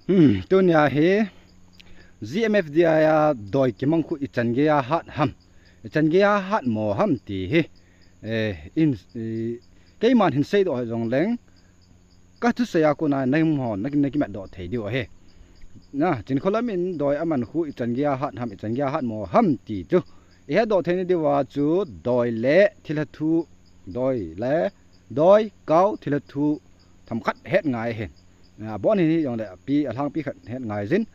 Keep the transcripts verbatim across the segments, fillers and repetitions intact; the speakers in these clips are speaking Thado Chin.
Hmm, tunia hi G M F D I a doi kimang khu ichan geiya hat ham, ichan geiya hat mo ham ti hi, eh, in, eh, keiman hin seidoh hih jongleng, ka thusei a kona nahung hon, na, na kimatdoh thei diu ahi. Na, Chinkholam in doi aman khu ichan geiya hat ham, ichan geiya hat mo ham ti chu ihetdoh theina diuva chu doi le thilha thu, doi le, doi, kau, thilha thu themkhat het ngai ahi. Abon hin hijongle api, alhangpi khat het ngai jin.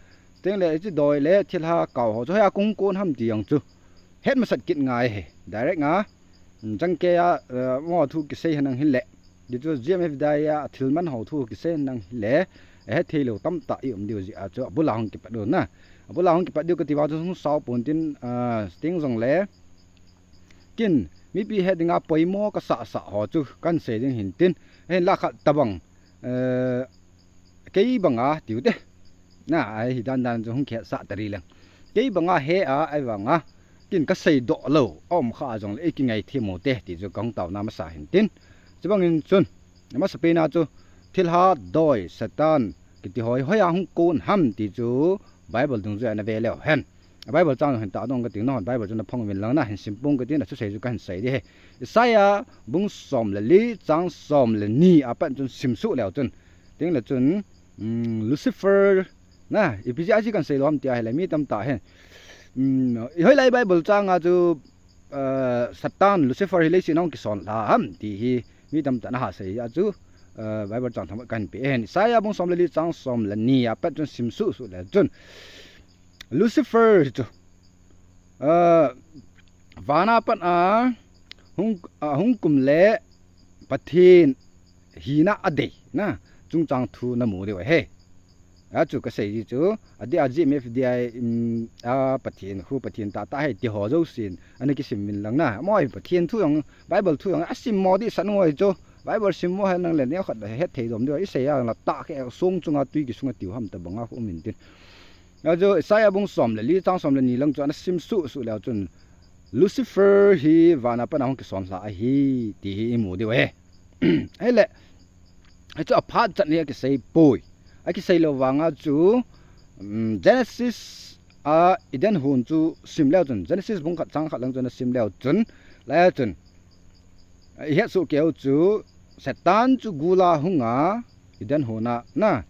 Tengle hiche doi le thilha kau ho chu hoiya kong kon ham ti jong chu het masat kit ngai ahi. Direct a, um, changkeiya, eh, mo thu kisei henlang hile, ti chu G M F D I a thil man ho thu kisei henlang hile, ahet thei lou tamtah i um diu jeh a chu abula hung kipat diu na. Abula hung kipat diu kati uva chu hung sao pon tin, ah, teng jongle, ken mipi het dinga poimo kasah sah ho chu kahin sei ding hin tin, hinla khat tabang, eh, kei banga tiu te. Na, ahi dan dan chu hung kihetsah tari leng. Kei banga he a, ahivanga ken kaseidoh lou aum kha jongle, ei kingai them u te ti chu kahung taona masa hin tin. Chubangin chun, amasapen a chu thilha, doi, Satan kiti ho hi hoiya hung kon ham ti chu Bible dungjuia na ve leu hen. A Bible chang hin tahdoh kating, nahon Bible chu na phong uvin lang, na hin sim pong katin, athusei chu kahin sei ding ahi. Isaiah bung som le li chang som le ni a pat chun sim suh leu chun, tengle chun, um, Lucifer, na, ipi jeh a chu kahin sei lou ham ti ahile, mi tamtah hin, um, hoilai Bible chang a chu, eh, Satan, Lucifer hi leiset a hung kison lha ham ti hi mi tamtah in aha sei a chu, eh, Bible chang themkhat kahin pe ahi. Isaiah bung som le li chang som le ni a pat chun sim suh suh leu chun, Lucifer hi chu, ah, vana pat a hung, ah, hung kum le Pathen hina adei na chungchang thu namu diu ahi. Achu kasei ji chu, adeh a G M F D I, um, a Pathen khu Pathen tahtah ahi ti ho jousen ana kisim uvin lang na. Amaho hi Pathen thu jong, Bible thu jong asim mo ding san ngoi chu. Bible sim mo henlang le neokhat het thei dom diu, isei a la tah khe song chunga tui kisunga tiu ham tabanga khu um in tin. Achu Isaiah bung som le li chang som le ni lang chu ana sim suh suh leu chun, Lucifer hi vana pat a hung kison lha ahi ti hi imu diu ahi. Ahile, hichu aphat chan hi akisei poi. Akisei lou vanga chu, um, Genesis a Eden hon chu sim leu chun, Genesis bung khat chang khat lang chu ana sim leu chun, lai a chun, ihet soh kei u chu, Satan chu gula hunga Eden hon a na,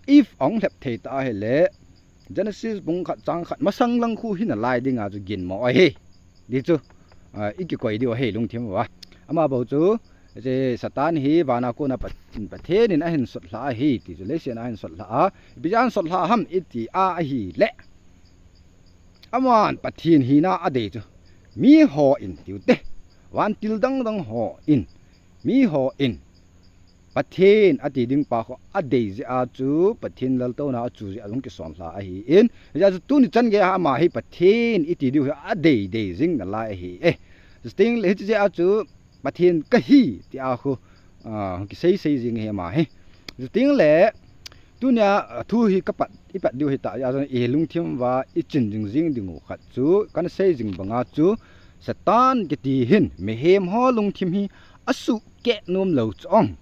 Eve ahung lhep thei ta ahile, Genesis bung khat chang khat masang lang khu hi nalai dinga chu ginmo ahi. Ti chu, ah, ikikoi diu ahi lungthim uva. Ama bou chu, hiche Satan hi vana kona Pat-, Pathen in ahin sot lha ahi ti chu, leiset a ahin sot lha a, ipi jeh a ahin sot lha ham iti a ahile, aman Pathen hina adei chu, mihon tiu te, vantil dang dang hon, mihon Pathen ati ding pa khu adei jeh a chu, Pathen laltouna a chu jeh a hung kison lha ahin, hijeh a chu tuni chan geiya ama hi Pathen iti diu hi adei dei jing nalai ahi e. Chutengle hiche jeh a chu Pathen kahi ti a khu, ah, kisei sei jing ahi ama hi. Chutengle, tunia, ah, thu hi kapat, ipat diu hita, ajeh chu ilungthim uva ichin jing jing diu khat chu, kana sei jing banga chu, Satan kiti hin mihem ho lungthim hi asuhkeh nom lou chu ong.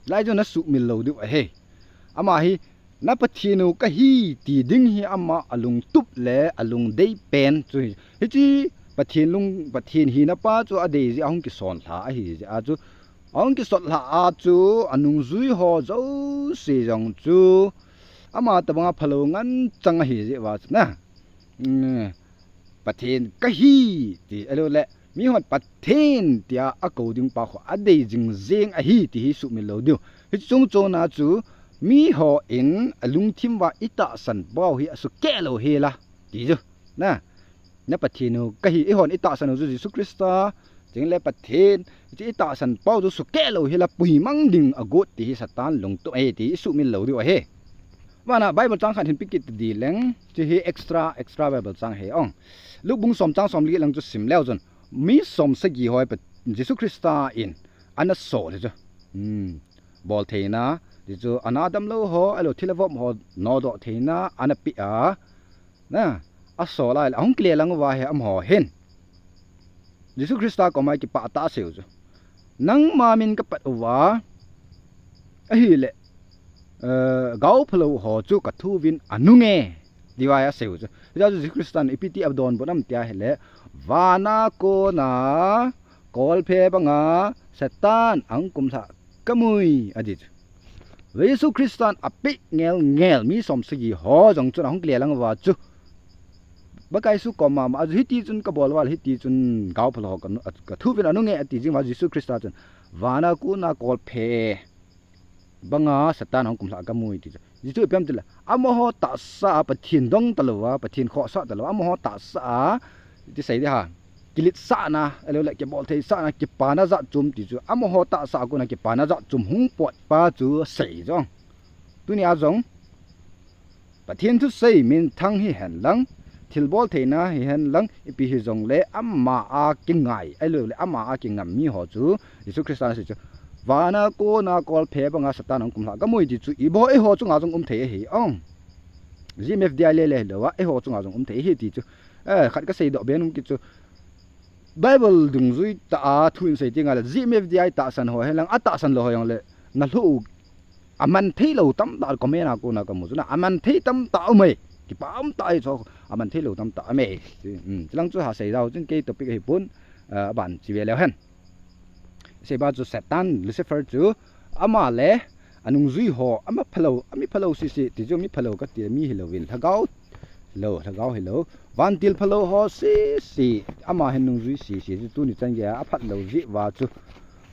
Lai chu nasuhmil lou diu ahi. Ama hi, na Pathen u kahi ti ding hi ama alungtup le alungdei pen chu hi. Hiche Pathen lung, Pathen hina pa chu adei jeh a hung kison lha ahi jeh a chu, ahung kisot lha a chu anungjui ho jouse jong chu ama tabanga phalou ngen chang ahi jeh uva chu na. Um, Pathen kahi ti, ahilouleh mihon Pathen tia akou ding pa khu adei jing jeng ahi ti hi suhmil lou diu. Hiche chung chon a chu mihon alungthim uva itahsan pau hi asuhkeh lou hel a ti chu. Na, na Pathen u kahi, eihon itahsan u chu Jesu Christa, chutengle Pathen, hiche itahsan pau chu suhkeh lou hel a puimang ding agot ti hi Satan lungtup ahi ti isuhmil lou diu ahi. Vana Bible chang khat hin pe kit ding leng, hiche hi extra, extra Bible chang ahi ong. Luke bung som chang som li lang chu sim leu chun, mi som sagi ho hi Pat-, Jesu Christa in ana sol hi chu. Hmm. Bol theina, ti chu ana damlou ho, ahilou thilha vop ho nodoh theina ana pe a. Na, asol a ahile, ahung kile lang uva hi amaho hin Jesu Christa koma kipah tah asei u chu, nangma min kapat uva ahile, eh, gaophalou ho chu ka thu vin anunge, tia asei u chu. Hijeh chun Jesu Christan ipi ti adonbut ham tia ahile, vana kona kolphe banga Satan ahung kumlha kamui, ati chu. Jesu Christan apeh ngel ngel mi som sagi ho jong chun ahung kile lang uva chu. Pakai Jesu koma ma, aju hiti chun kabol uva le hiti chun gaophalou ho ka, ka thu vin anunge ati jing uva Jesu Christa chun. Vana kona kolphe banga Satan ahung kumlha kamui ti chu. Jesu ipi ham tile, amaho tahsa a Pathen dong talou a, Pathen khohsah talou a, amaho tahsa a, ti sei di ha. Kiletsahna, ahilou le, kiboltheisahna, kipana jat chom ti chu. Amaho tahsa a kona kipana jat chom hung potpa chu sei jong. Tuni a jong, Pathen thusei minthang hihen lang, thilbol theina hihen lang, ipi hijongle, ama a kingai, ahilou le, ama a kingam mi ho chu, Jesu Christa asei chu, vana kona kolphe banga Satan ahung kumlha kamui ti chu, ibo eiho chunga jong um thei ahi, ong. G M F D I le le hilou a, eiho chunga jong um thei ahi ti chu. Eh, khat kasei doh be nom kit chu. Bible dungjui tah a thu in sei teng le, G M F D I tahsan ho hen lang, atahsan lou ho jong le, na lhu u, aman thei lou tamtah comment a kona kamu chu na, aman thei tamtah um e, kipa um tah e chu, aman thei lou tamtah um e. Hmm, chulang chu ha sei dau chun kei topic ahi pon, ah, aban chi ve leu hen. Seiba chu Satan, Lucifer chu, ama le, anungjui ho, ama phalou, ami phalou sisi, ti chu mi phalou kati, mi hilou vin, lhagao, hilou, lhagao hilou. Vantil phalou ho sisi, ama hin nungjui sisi, chu tuni chan geiya, aphat lou jeh uva chu.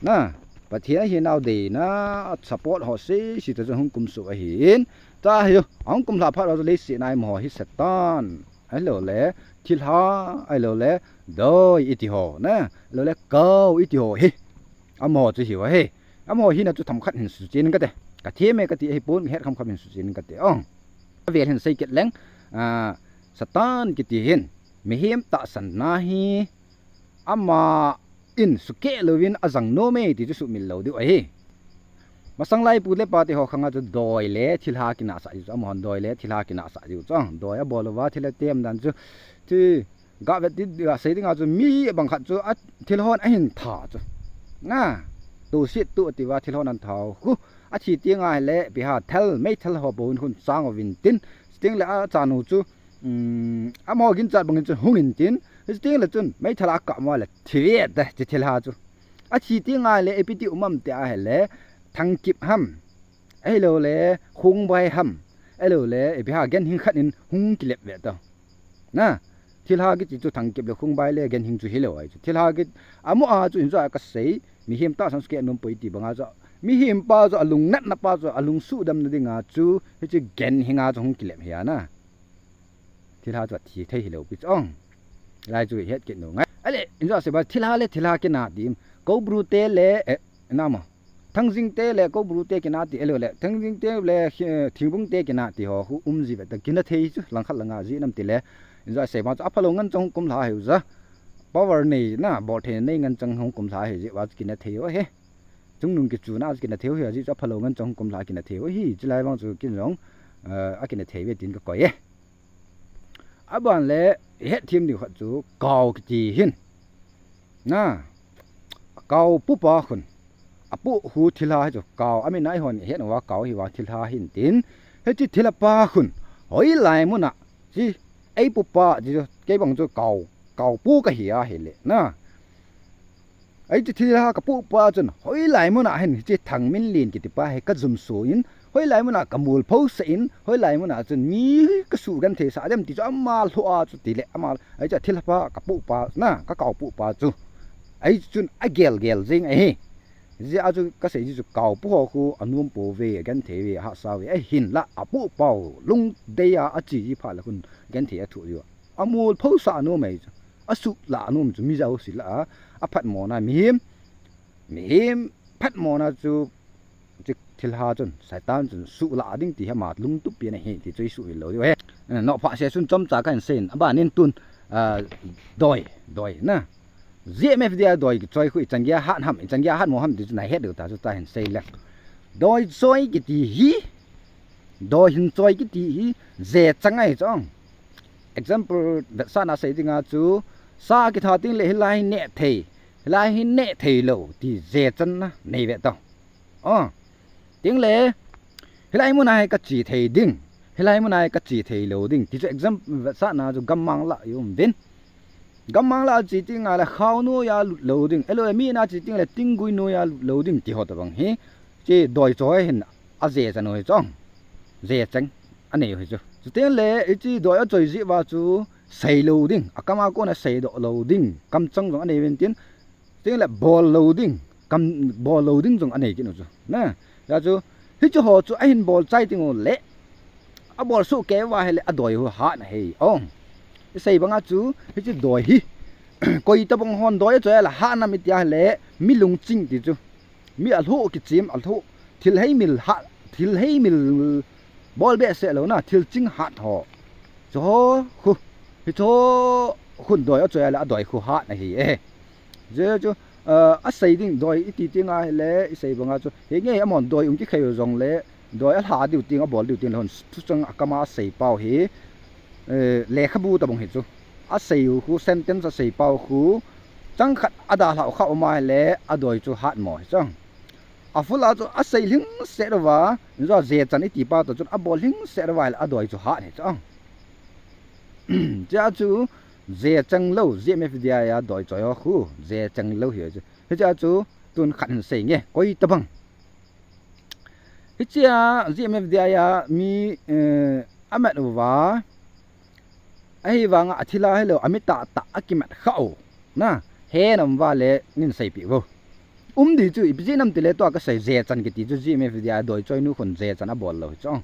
Na, Pathen ahinau deina, support ho sisi, ta chu hung kumsuh ahin. Ta hi, ahung kumlha phat uva chu leiset a amaho hi Satan. Ahilou le, thilha, ahilou le, doi iti ho, na, ahilou le, kau iti ho hi. Amaho chu hiu ahi. Amaho hina chu themkhat hin suchen kate. Ka them e kati ahi pon, het kham kham hin suchen kate. Ong. Avel hin sei kit leng, ah, Satan kiti hin, mihem tahsanna hi, ama in sukeh louvin ajang nom e ti chu sumil lou diu ahi. Masang lai pu le pa te ho khang a chu doi le thilha kinahsah diu chu, amahon doi le thilha kinahsah diu chu. Doi abol uva thil atem dan chu. Thi Gah vet ti, gah sei dinga chu mi bang khat chu a thilhon ahin tha chu. Na, tu sit tu ati uva thilhon ahin tha u. Khu, athi teng ahile, ipi ham, thal, meithal ho bou in khun chang uvin tin. Chuteng le achan u chu, um, amaho ginchat bangin chu hung in tin. Chuteng le chun, meithal a akap mo le, thi ve te, chi thilha chu. Athi teng ahile, ipi ti um am ti ahile, thangkip ham. Ahilou le, khungbai ham. Ahilou le, ipi ham, ganhing khat in hung kilep ve ta. Na, thilha kiti chu thangkip le khungbai le ganhing chu hilou ahi chu. Thilha kiti, amu a chu in chu a kasei, mihem tahsan sukeh nom poi ti banga chu. Mihem pa chu alungnatna pa chu, alungsuhdamna dinga chu, hiche ganhing a chu hung kilep hi a na. Thilha chu athi thei hilou pi chu ong. Lai chu het kit u ngai. Ale, in chu a sei ba, thilha le thilha kina ti. Koubru te le, eh, na mo. Thangjing te le Koubru te kina ti ahilou le, Thangjing te le, eh, Thingbung te kina ti ho khu um ji ve ta kina thei chu, langkhat langa ji nam ti le, in chu a sei ba chu aphalou ngen chang kum lha hiu ja. Power nei na, bol thei nei ngen chang hung kum lha hi ji va chu kina thei u ahi. Chungnung kichuna chu kina thei u hi a ji chu aphalou ngen chang hung kum lha kina thei u ahi, chulai vang chu kin jong, eh, akina thei ve tin kakoi e. Aban le, ihet them diu khat chu, kau kiti hin. Na, kau pupa khun. Apu khu thilha hi chu, kau, amin a ihon ihet uva kau hi vang thilha hin tin. Hiche thilha pa khun, hoilai muna, chi, ei pupa, chi chu, kei bang chu kau, kau pu kahi ahile, na. Hiche thilha kapu pa chun, hoilai muna hin hiche Thangminlen kiti pa hi kajumso in, hoilai muna kamol pho sah in, hoilai muna chun mi kasuh genthei sah dem ti chu ama lhu a chu tile, ama, hiche thilha pa kapu pa, na, kakau pu pa chu. Hiche chun agel gel jing ahi. Hijeh a chu kasei ji chu kau pu ho khu anom pouve, agenthei ve, ahahsa uve, ahinla apu pau lungdei a ache ji phat le khun genthei athoh ji uva. Amol pho sah nom ahi chu. Asuh lah nom chu mi jouse lah a, aphatmona mihem, mihem phatmona chu, chu thilha chun, Satan chun suh lah ding ti hi ama lungtup pen ahi ti chu isuhmil lou diu ahi. Nopha se chun chomcha kahin sei in, abanin tun, ah, doi, doi na. G M F D I doi kichoi khu ichan geiya hat ham, ichan geiya hatmo ham ti chu nahet diu ta chu tahin sei leng. Doi choi kiti hi, doi hin choi kiti hi, je chang ahi chu ong. Example, vetsahna sei dinga chu, sa kitha teng le hilai hi neh thei, hilai hi neh thei lou, ti je channa nei ve tao. Aw, teng le, Hilai muna hi kache thei ding, hilai muna hi kache thei lou ding ti chu example vetsahna chu gammang lah i um uvin. Gammang lah a che teng le khao noiya lut lou ding, ahilou le mi in a che teng le tinggui noiya lut lou ding ti ho tobang hi, hiche doi choi hin ajeh chan u hi chu, jeh cheng anei u hi chu. Chuteng le hiche doi achoi jeh uva chu sei lou ding, akam a kona seidoh lou ding kamchang jong anei uvin tin, chuteng le bol lou ding, kam, bol lou ding jong anei kit u chu. Na, hijeh a chu, hiche ho chu ahin bol chai teng u le, abol soh kei uva ahile adoi u hat ahi. Ong, isei banga chu, hiche doi hi, koi tobang hon doi achoi a le hat nam iti ahile, mi lungching ti chu. Mi alhoh kichim, alhoh, thil heimil hat, thil heimil bol behseh louna, thil ching hat ho. Chu ho khu, hiche ho khun doi achoi a le adoi khu hat ahi e. Hijeh chu, eh, asei ding doi iti teng ahile, isei banga chu, henge amahon doi um kikhai u jong le, doi alha diu teng, abol diu teng le hon thuchang akam a asei pau hi, eh, lekhabu tobang hi chu. Asei u khu, sentence asei pau khu, chang khat adalhah u kha um ahile, adoi chu hat mo hi chu. A full a chu asei lhingset uva, hijeh a jeh chan iti pa toh chun abol lhingset uva ahile adoi chu hat hi chu. Hichea chu jeh cheng lou, G M F D I a doi choi ho khu, jeh cheng lou hi chu. Hichea chu tun khat hin sei nge, koi tobang. Hichea G M F D I a mi, eh, amat uva, ahivanga athilha hilou, ami tahtah akimat khah u. Na, he nam uva le nin seipeh vo. Um di chu, ipi jeh nam tile tua kasei jeh chan kiti chu G M F D I a doi choi nu khun jeh chan abol lou hi chu.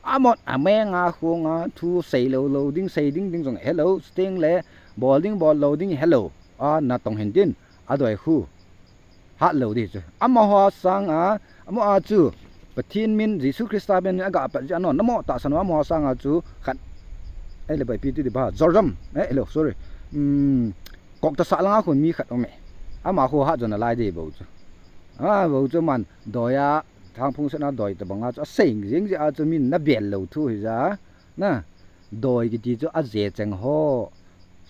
Amahon ameng a khong a thu sei lou lou ding, sei ding ding jong helou, chuteng le bol ding bol lou ding helou. A natong hin tin, adoi khu hat lou di chu. Amaho sanga, amaho a chu, Pathen min, Jesu Christa min aga pat jeh a non, namo tahsan uva amaho sanga chu khat, eh, le bai pi ti di ba, Jordan, eh, hello, sorry. Um, Koktasa langa khun mi khat um e. Ama khu hat jo nalai di bou chu. A, bou chu aman, doi a, Thangphung Sena doi tobang a chu, asei jing jeh a chu min nabel lou thu hija. Na, doi kiti chu ajeh cheng ho,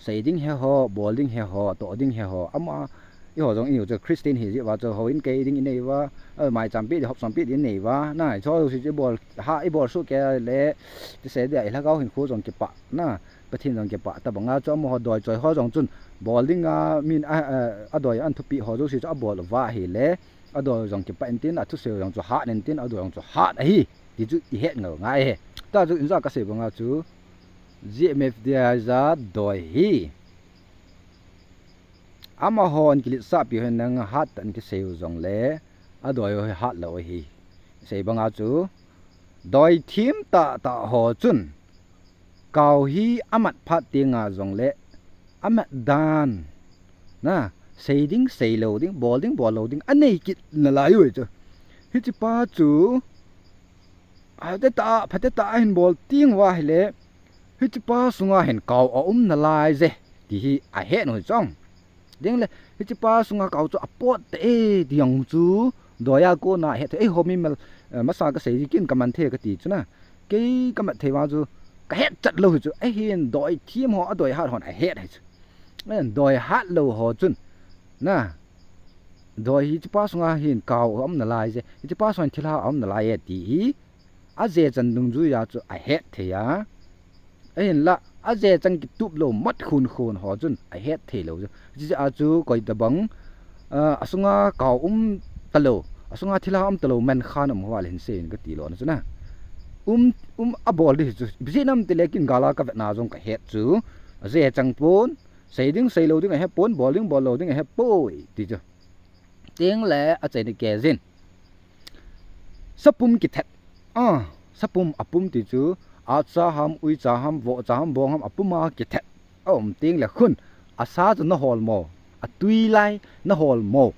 sei ding he ho, bol ding he ho, toh ding he ho, ama, eiho jong ihiu chu Christian hi jeh uva chu houin kei ding inei uva, eh, maicham peh ding, hopsom peh ding inei uva, na, hiche ho jouse chu ibol, ha, ibol soh kei le, ti sei dia, ilhagao hinkho jong kipah, na, Pathen jong kipah, tobang a chu amaho doi choi ho jong chun, bol ding a, min a, a, adoi a thupeh ho jouse chu abol uva ahile, adoi jong kipah intin, athusei jong chu hat intin, adoi jong chu hat ahi. Ti chu ihet ngol ngai e. Tua chu inja kasei banga chu G M F D I a doi hi. Amahon kiletsahpi u hin nang hat tah in kisei u jongle adoi u hi hat lou ahi. Sei banga chu doi thim tahtah ho chun kau hi amat phat tenga jongle amat dan. Na, sei ding, sei lou ding, bol ding, bol lou ding, anei kit nalai u chu. Hiche pa chu, a, te ta, phate ta ahin bol teng uva ahile, hiche pa sunga hin kau aum nalai je, ti hi ahet u hi chu. Ding le, hiche pa sunga kau chu apot te e, ti jong chu, doi a kona ahet thei, eiho mi mel, eh, masa kasei ji kin kaman thei kati chu na. Kei kamat thei vang chu, kahet chat lou hi chu, ahin doi thim ho, adoi hat hon ahet hi chu. Ahin doi hat lou ho chun, na, doi hiche pa sunga hin kau aum nalai je, hiche pa sunga hin thilha aum nalai e ti hi, ajeh chan dungjuia chu ahet thei a. Ahinla, ajeh chan kitup lou mat khun khun ho chun ahet thei lou chu. Hiche jeh a chu koi tobang, ah, asunga kau um talou, asunga thilha um talou, man khan um ho a le hin sei in kati lona chu na. Um, um abol di hi chu. Ipi jeh nam tile kin gal a kavetna jong kahet chu. Ajeh chang pon, sei ding, sei lou ding ahe pon, bol ding, bol lou ding ahe poi, ti chu. Teng le achaina kei jin. Sapum kithat. Ah, sapum apum ti chu, atsa ham, uicha ham, vohcha ham, bong ham, apum a kithat. Aum teng le khun, asa chu nahol mo, atui lai nahol mo.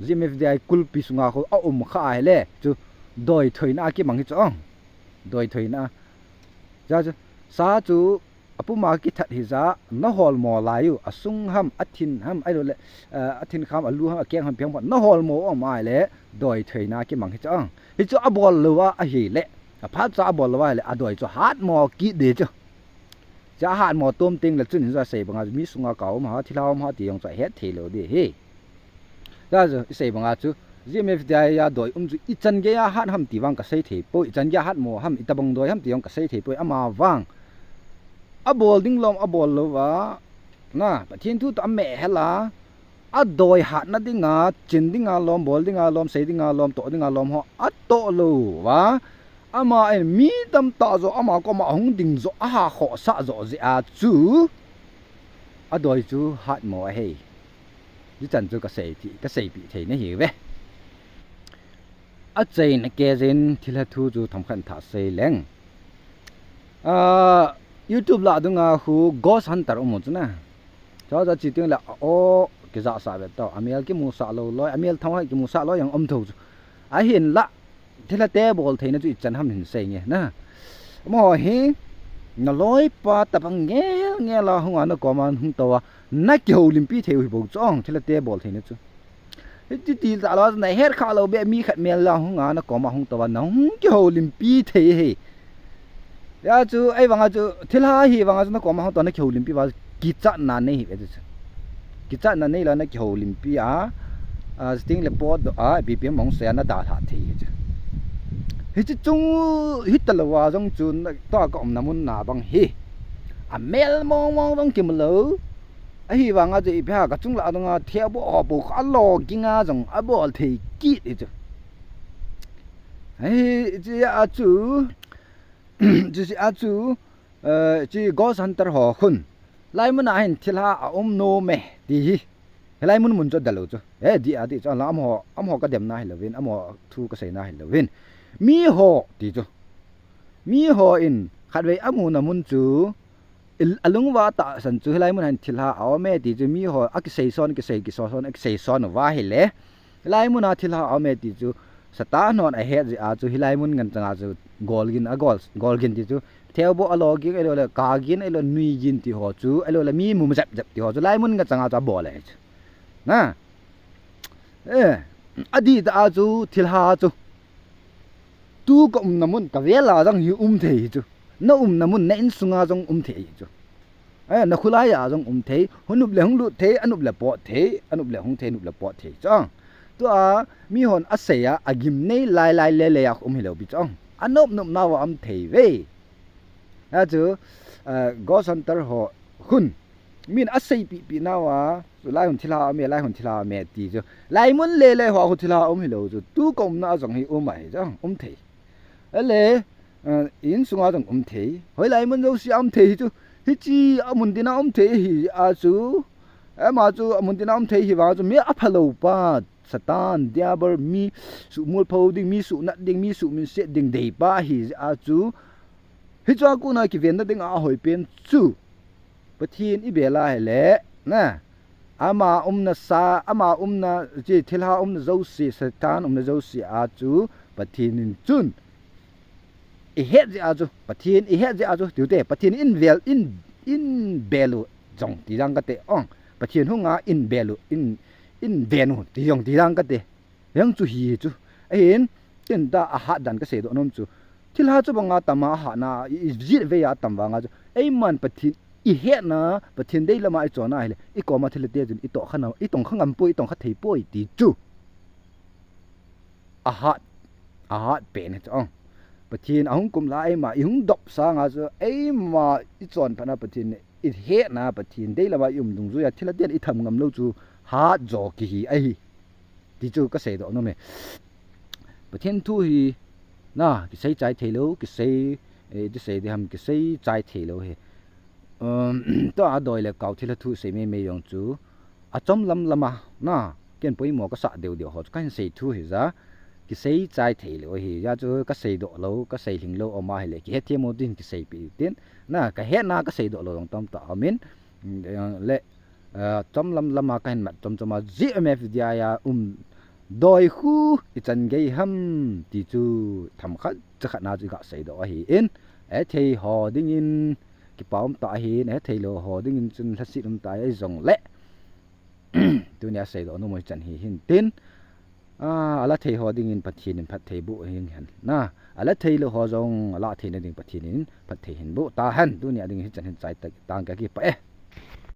G M F D I kulpi sunga khu aum kha ahile, chu doi thoina akimang hi chu ong. Doi thoina. Cha chu, sa chu apum a kithat hija, nahol mo lai u, asung ham, athin ham, ahilou le, eh, athin kham, alu ham, akeng ham, piang pon, nahol mo um ahile, doi thoina kimang hi chu ong. Hichu abol lou a ahile, aphat cha abol lou a ahile, adoi chu hat mo kit di chu. Cha hat mo tom teng le chun, hija sei banga mi sunga kau um ham, thilha um ham ti jong chu ahet thei lou di hi. Cha chu, isei banga chu, G M F D I a doi um chu ichan gei a hat ham ti vang kasei thei poi, ichan gei a hat mo ham, itobang doi ham ti vang kasei thei poi, ama vang abol ding lom abol lou va, na, Pathen thu toh ameh hel a, adoi hatna dinga, chin dinga lom, bol dinga lom, sei dinga lom, toh dinga lom ho atoh lou va, ama in mi tamtah joh ama koma ahung ding joh, aha khohsah joh jeh a chu adoi chu hat mo ahi. Hichan chu kasei ti, kaseipeh thei nahi uve. Achaina kei jin thilha thu chu themkhat thah sei leng. Ah, YouTube lah dunga khu Ghost Hunter um u chu na. Chuche chu chi teng le, o, kijahsah ve tao. Amel kimusah lou loi, amel thao hai kimusah loi jong um thou chu. Ahinla, thilha te bol theina chu ichan ham hin sei nge na. Amaho hi, naloipa tobang ngel ngel a hung a nakoma hung tou a, nakihoulimpi thei u hi bou chu ong, thilha te bol theina chu. Hiti ti tah lou, nahet kha lou beh mi khat mel a hung a nakoma hung tou a, nahung kihoulimpi thei hi. Hijeh chun, ahivang a chu, thilha ahivang a chu nakoma hung tou a nakihoulimpi uva, kichatna nei hi ve chu. Kichatna nei lou a nakihoulimpi a, a, sting le pot doh a, B P M mong se a nadalhah thei hi chu. Hiche chung, hita lou a jong chu, na, tua kaumna mun na bang hi. Amel mong mong jong kimu lou. Ahivang a chu ipi ham, kachung lah a dunga thei a bou, a bou kha lo ging a jong abol thei kit hi chu. Ahi, hiche a chu, hiche a chu, eh, hiche Ghost Hunter ho khun. Hilai mun a hin thilha aum nom e, ti hi. Hilai mun mun chu adel u chu. Eh, di a di chu, ala amaho, amaho kademna hilouvin, amaho thu kaseina hilouvin. Miho, ti chu. Miho in, khatvei amuna mun chu, il-, alung uva tahsan chu, hilai mun a hin thilha aum e ti chu, miho akisei son, kisei, kisei son, akisei son uva ahile. Hilai mun a thilha aum e ti chu, Satan hon ahet jeh a chu, hilai mun ngen chang a chu, gol gin, agol, gol gin ti chu, thei a bou alo ging, ahilou le, ka gin, ahilou, nui gin ti ho chu, ahilou le, mi mu jep jep ti ho chu, hilai mun ngen chang a chu, abol e chu. Na. Eh, adih tah a chu, thilha chu. Tu kaumna mun, kavel a jong hi um thei hi chu. Naumna mun, na insung a jong um thei hi chu. Eh, nakhulai a jong um thei, hung nop le hung lut thei, anop le pot thei, anop le hung thei, nop le pot thei chu. Tua, mihon asei a, agim nei lai lai le le a um hilou pi chu. Anop nop nauva um thei ve. Achu, eh, Ghost Hunter ho khun. Min aseipeh peh nauva, chu hilai hun thilha aume, hilai hun thilha aume ti chu. Hilai mun le le hoa khu thilha um hilou chu. Tu kaumna a jong hi um ahi chu, um thei. Ahile, eh, insung a jong um thei. Hoilai mun jouse a um thei hi chu. Hiche a mun tin a um thei hi a chu. Ama chu a mun tin a um thei hi vang chu mi aphalou pa. Satan, Diabol, mi suhmol pho ding, mi suhnat ding, mi suhminset ding deipa ahi jeh a chu. Hichea kona kivenna dinga ahoipen chu Pathen i bel a ahile, na, ama umna sa, ama umna, hiche thilha umna jouse, Satan umna jouse a chu Pathen in chun i het jeh a chu, Pathen i het jeh a chu, tiu te, Pathen in vel, in, in bel u jong ti dang kate, ong, Pathen hunga in bel u, in, in ven u ti jong ti dang kate. Jeng chu hi chu. Ahin, tin ta ahat dan kasei doh nom chu. Thilha chu banga tama ahatna, i, i jit vei a tam vanga chu. Eiman Pathen i hetna, Pathen dei lama i chonna ahile, i koma thilha te chun i tongkha na, i tongkha ngam poi, i tongkha thei poi ti chu. Ahat, ahat pen hi chu ong. Pathen ahung kum lai eima, i hung dop sanga chu, eima i chonphatna Pathen, i hetna Pathen dei lama i um dungjuia thilha ten i tham ngam lou chu, hat jo kihi ahi. Ti chu kasei doh nom e. Pathen thu hi, na, kisei chai thei lou, kisei, eh, ti sei ding ham, kisei chai thei lou hi. Um, tua adoi le kau thilha thu sei mei mei jong chu, achom lam lama, na, ken poimo kasah deu deu ho chu kahin sei thu hi ja, kisei chai thei lou hi ja chu kasei doh lou, kasei lhing lou um ahile, kihethem u tin kiseipeh u tin, na, kahetna kasei doh lou jong tamtah um in, mm, le, eh, chom lam lama kahin mat chom chom a, G M F D I a um doi khu ichan gei ham ti chu themkhat chakhat na chu iga sei doh ahi in, ahethei ho dingin, kipa um tah ahin, ahethei lou ho dingin chun lhaset um tah ahi jongle. Tunia sei doh nom u hichan hi hin tin. A, ala thei ho dingin Pathen in phatthei boh hing hen. Na, ala thei lou ho jong, ala theina ding Pathen in phatthei hin boh tahen. Tunia ding hichan hin chai tang kakipah e.